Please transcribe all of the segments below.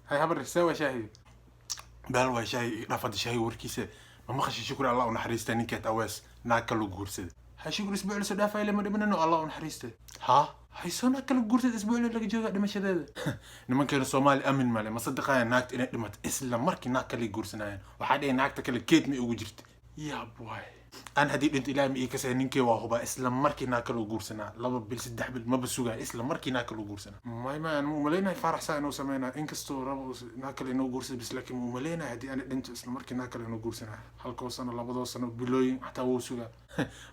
Hay habar, see waa shaahiga? Baal waa shaahi dhaafada shaahi warkiisa. Ma maqashay Shukri, Allah u naxariista, ninkeed Awees naag kala guursaday? Hay Shukri isbuuc lasoo dhaafay lama dhimanano, Allah u naxariista. Ha hayso, naag kala guursaday, isbuuc laga jooga dhimashadeeda. Nimankeena Soomaali amin male, ma sadaqayaan naagta inay dhimato, isla markii naag kale guursanayaan. Waxaa dhihi naagta kale keed ma ugu jirta. Yaab waay, aan haddii dhinto Ilaahay ma ii kasay, ninkee waa hubaa isla markii naag kale guursanaa. 2 bil, 3 bil maba sugaa, isla markii naag kale guursanaa. May aan umaleynahay Faarax saa inuu sameynaa, inkastoo rabo naag kale inuu guursada bis, laakiin ma umaleynahay haddii aan dhinto isla markii naag kale inuu guursanaa. Halkoo sano, labadoo sano, bilooyin xataa wuu sugaa.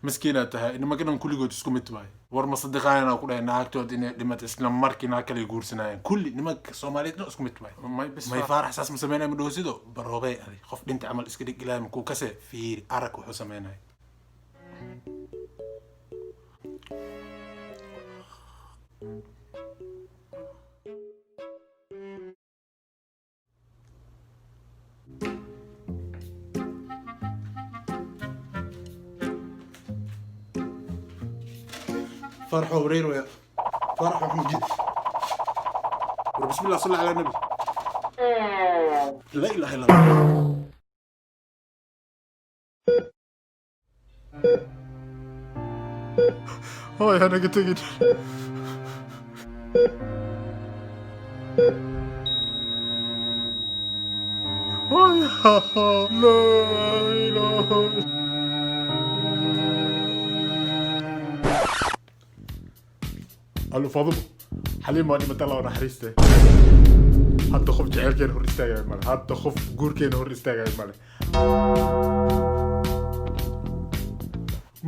Miskiinaad tahay, nimanka dhan kulligood isku mid waay. War ma sadiqaayana ku dhahay naagtood inay dhimato isla markii naag kale guursanayaan. Kulli nimanka Soomaaliyeed dhan isku mid waay. May bis, may Faarax saas ma sameynaya, ma dhowsido baroobey. Adi qof dhinta camal iska dhig, Ilaahay makuu kase. Fiiri, arag wuxuu sameynaya. Farxo wareer waya, Farxo maxmud war. بسم الله، صل على النبي، لا اله الا الله. Hooy, hanaga tegin. Hooy, la ilaha. Allo Faadumo, Xaliim waa dhimata, Allah u naxariiste. Hadda qof jaceylkeena hor istaagayo male, hadda qof guurkeena hor istaagayo male.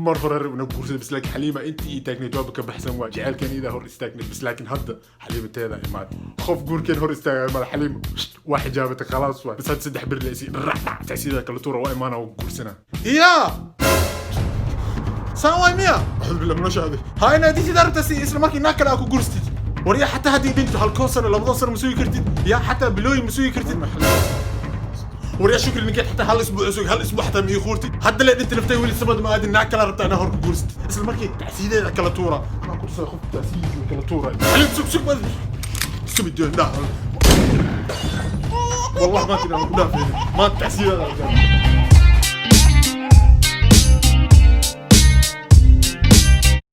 Mar hore rabna guursada bas, laakiin Xaliima intii ii taagnayd waaba ka baxsan, waa jaceylkeena idaa hor istaagnayd bas, laakiin hadda Xaliima teeda imaad, qof guurkeena hor istaagayo male. Xaliima waa xijaabata, khalaas waay. Bas hadda 3 bir la isii dharac sida kala tuura, waa imaana, waa guursanaa. Iya, saan waay miya? Axudu billah noloshaadi ha inaad intid arabta si isla markii naag kale aa ku guurstid. War yaa, xataa haddii dhinto halkoo sano, labadoo sano ma sugi kartid? Yaa, xataa bilooyin ma sugi kartid? War yaa, Shukri ninkeed xataa hal isbuuc sug, hal isbuuc xataa ma ii khuurtid. Hadda le dhinta naftay, weli samad ma aadin, naag kale rabtaa inaa hor ku guursatid. Isla markii tacsiideeda kala tuura, anaa ku tusay qof tacsiidiisa kala tuura. Xaliim, sug sug, subi doon dhaa. والله ما كنا ku dhaafaynin maanta tacsiideeda.